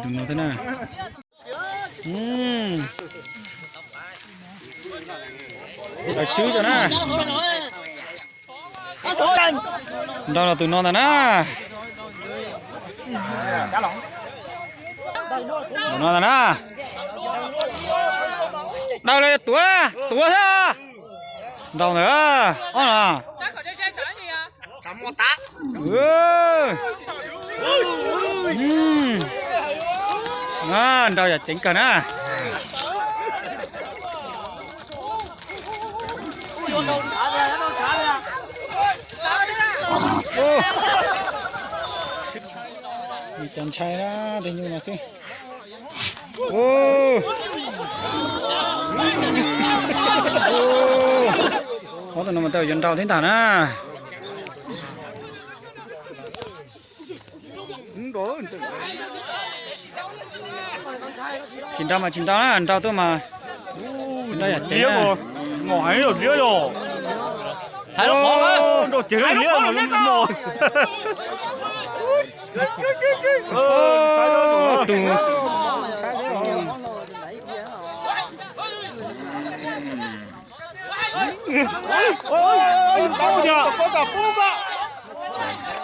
Tus no thiab na. Tus tswb cov na. Nrau los tus no ntag na. Tus no ntag na. Daws los tuav, tuav thiab. Nrau ntawd ob no. Nrau yam ceev kawg na. Cov ntshai na, tej nyuj no xwb. Ob tug no mas tau yuav nrau thiab ntag na. Tsis nrau mas tsis nrau na, nrau tuaj mas nrau yam ceev na.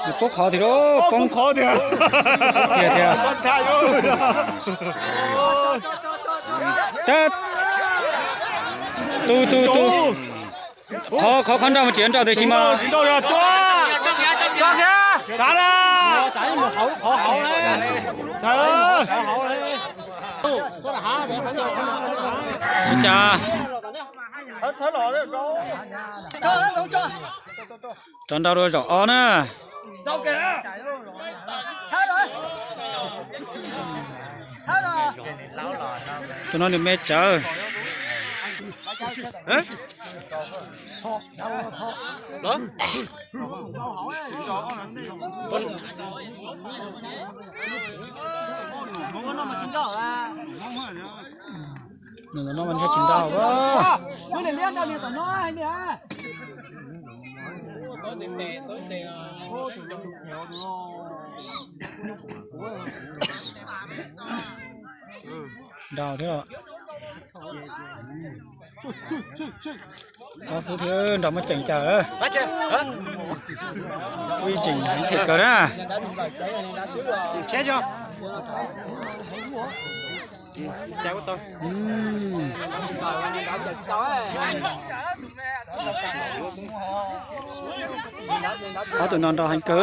Tus Nws poob qhov tiag lauj, poob qhov tiag. Tus tus tus, qhov qhov qhov nrau mas tseem nrau tiam sis mas. Tsis cas. Rov nrau dua zaum ob na. Tus no nws me tsawv. Nws no mas ntshe tsis nrau. Nrau thiab. Ob phub thiab nrau muab ceem cas. Ui, ceem heev thiaj kawg na. Ob tug no nrau heev kawg.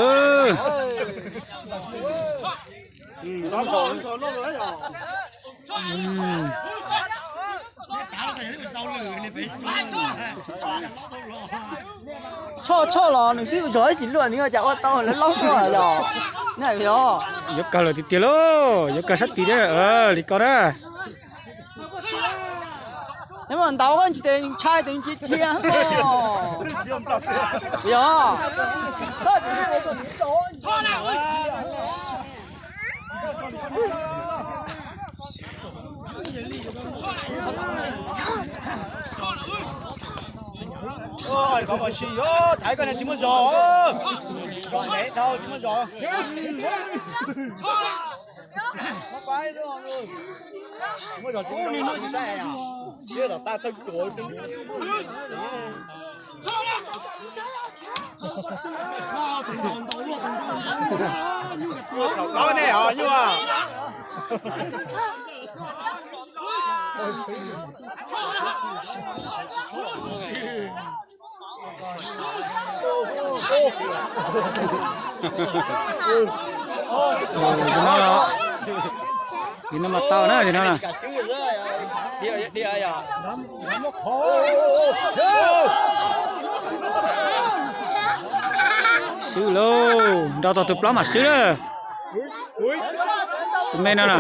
Tshoj tshoj los nws twb zog ib sim luaj nws cas ua tau lawv laub tuaj yog. Yuav kawg lawm tiag tiag lauj, yuav kawg sab tid thiab li ko na. Neb mas ntaus koj tsis tes ntshai tes cia cia. Yog. Thaiv koj ne tsis muaj zog, zog ntev dhau tsis muaj zog. Tus no mas tau na, tus no na. Swb lauj, nrau tau tus plaub mas swb na. Tus me no na.